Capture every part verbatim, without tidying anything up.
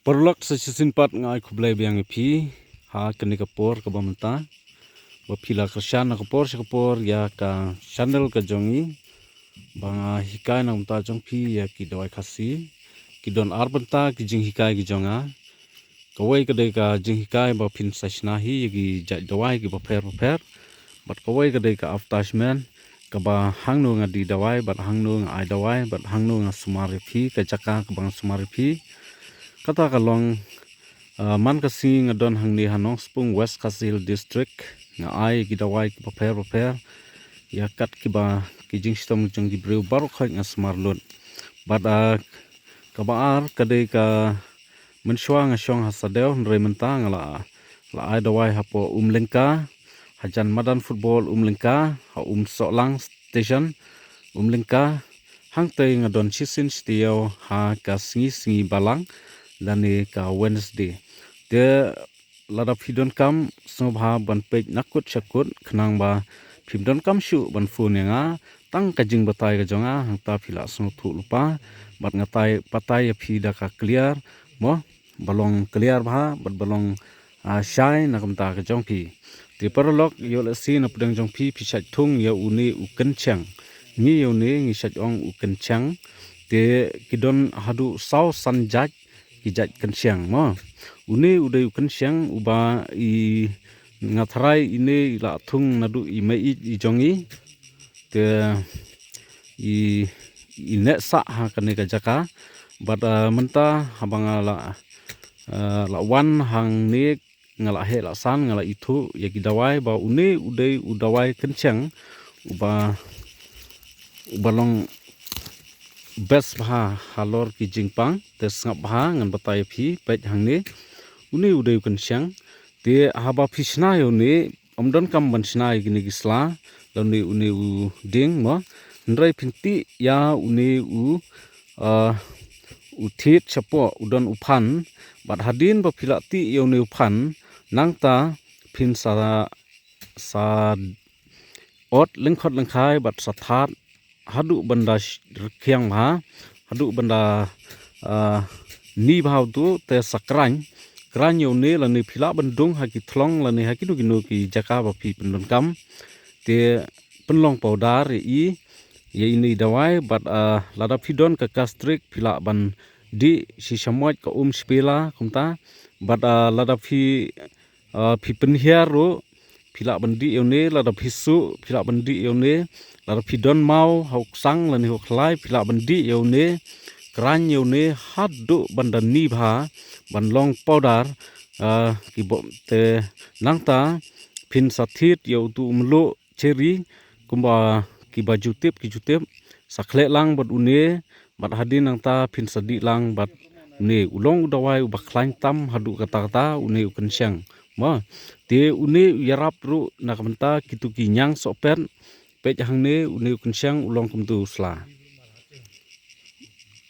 Paralok, sa shisien pat nga ai khublei biang ïa phi ha kane ka por kaba mynta ba phi la kyrshan na ka por sha ka por ïa ka channel ka jong ngi ba nga hikai na ka bynta jong phi ïa ki dawai Khasi. Ki don ar bynta ki jinghikai ki jong nga. Kawei ka dei ka jinghikai ba phin sa shna hi ïa ki jait dawai kiba pher ba pher. Bad kawei ka dei ka advertisement kaba hangno nga die dawai bad hangno nga ai dawai bad hangno nga sumar ïa phi, ka jaka kaba nga sumar ïa phi. Kata ka long, ah, man ka sngi nga don hangne ha Nongspung, West Khasi Hills District, nga ai ki dawai kiba pher ba pher ïa kat kiba ki jingshitom jong ki briew baroh khoit nga sumar lut. Bad, ah, kaba ar ka dei ka mynshuwa nga shong ha Sadew, hynrei mynta nga la, la ai dawai hapoh Umlyngka, hajan madan football Umlyngka, ha Umsohlang Station, Umlyngka. Hangtei nga don shisien shi taïew ha ka sngi sngi balang lane ka Wednesday. Te lada phi donkam, sngewbha ban peit na kut sha kut, khnang ba phim donkam shuh ban phone ïa nga. Tang ka jingbatai ka jong nga hangta phi lah sngewthuh lypa bad nga tai batai ïa phi da ka clear, mo, ba long clear bha bad ba long, ah, shai na ka bynta ka jong phi. Te paralok, ïoh lehse na pdeng jong phi phi shait thung ïa une u kynsheng. Ngi ïa une ngi shait ong u kynsheng. Te ki don haduh saw san jait ki jait kynsheng, mo. Une u dei u kynsheng uba i nga tharai ine i la thung naduh i mei i jong i. Te i, i neh sah ha kane ka jaka. Bad, ah, mynta haba nga la, ah, la wan hangne nga la heh la san nga la ithuh ïa ki dawai ba une u dei u dawai kynsheng uba, uba long best bha halor ki jingpang. Te sngap bha ngan batai ïa phi, peit hangne. Une u dei u kynsheng. Te haba phi shna ïa une, ym donkam ban shna ïa kine ki sla lane une u dieng, mo. Hynrei phin tih ïa une u, ah, u thied shapoh, u don u phan. Bad hadien ba phi la tih ïa une u phan, nangta phin sa, sa ot lyngkhot lyngkhai bad sa thad haduh ban da sh-, rkhiang bha, haduh ban da, ah, ni bha utu, te sa khraiñ, khraiñ ïa une lane phi lah ban dung ha ki thlong lane ha kino kino ki jaka ba phi pyndonkam. Te pynlong powder ïa i, ïa ine i dawai bad, ah, lada phi don ka gastric phi lah ban dih shi shamoit ka um shipela kumta. Bad, ah, lada phi, ah, phi pynhiar ruh phi lah ban dih ïa une, lada phi suh phi lah ban dih ïa une, lada phi don maw ha u ksang lane ha u khlai phi lah ban dih ïa une, khraiñ ïa une haduh ban da ni bha, ban long powder, ah, ki bok te nangta phin sa thied ïa utu u mluh cherry kumba kiba ju tip ki ju tip, sa khleh lang bad une, bad hadien nangta phin sa dih lang bad une, u long u dawai uba khlaiñ tam haduh katta katta une u kynsheng. Mo, te une u ïarap ruh na ka bynta kitu ki ñiang sohpet. Peit hangne une u kynsheng u long kumtu u sla.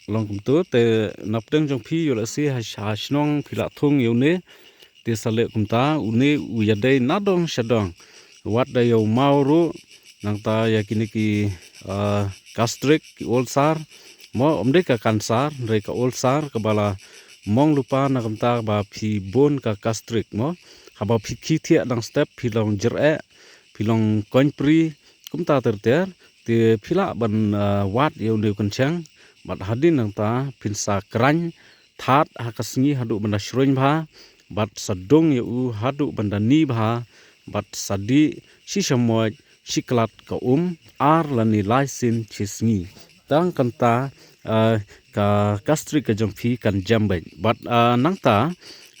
U long kumtu, te na pdeng jong phi ïoh lehse ha, ha shnong phi lah thung ïa une. Te sa leh kumta, une u ïadei nadong shadong. Wat da ïa u maw ruh, nangta ïa kine ki, ah, gastric, ki ulcer. Mo, ym dei ka cancer, hynrei ka ulcer kaba la mong lypa na ka bynta ba phi bun ka gastric, mo. Haba phi khie thiah dang step phi long jyreh, phi long koiñpri, kumta ter ter. Te phi lah ban, ah, wad ïa une u kynsheng bad hadien nangta phin sa khraiñ thad ha ka sngi haduh ban da shruiñ bha bad sa dung ïa u haduh ban da ni bha bad sa dih shi shamoit shi klat ka um ar lane lai sien shi sngi. Tang kata, ah, ka gastric ka jong phi kan jem beit. Bad, ah, nangta,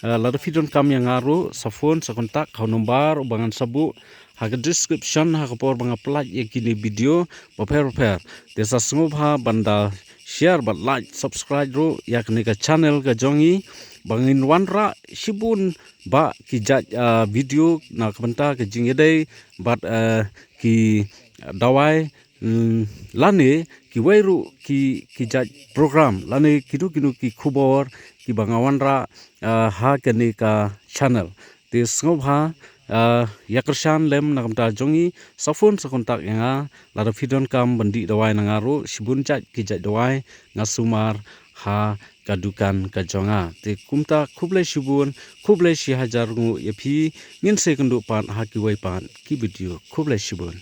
ah, lada phi donkam ïa nga ruh sa phone sa contact ha u number uba ngan sa buh ha ka description ha ka por ba nga pyllait ïa kine video bapher bapher. Te sa sngewbha ban da share bad like, subscribe ruh ïa kane ka channel ka jong ngi ba ngin wanrah shibun bah ki jait, ah, video na ka bynta ka jingïadei bad, ah, ki dawai, mm, lane kiwei ruh ki, ki jait program lane kino kino ki khubor kiba nga wanrah, ah, ha kane ka channel. Te sngewbha, ah, ïa kyrshan lem na ka bynta jong ngi, sa phone sa contact ïa nga, lada phi donkam ban dih dawai na nga ruh, shibun jait ki jait dawai nga sumar ha ka dukan ka jong nga. Te kumta khublei shibun, khublei shihajar nguh ïa phi, ngin sa ïakynduh pat ha kiwei pat ki video. Khublei shibun.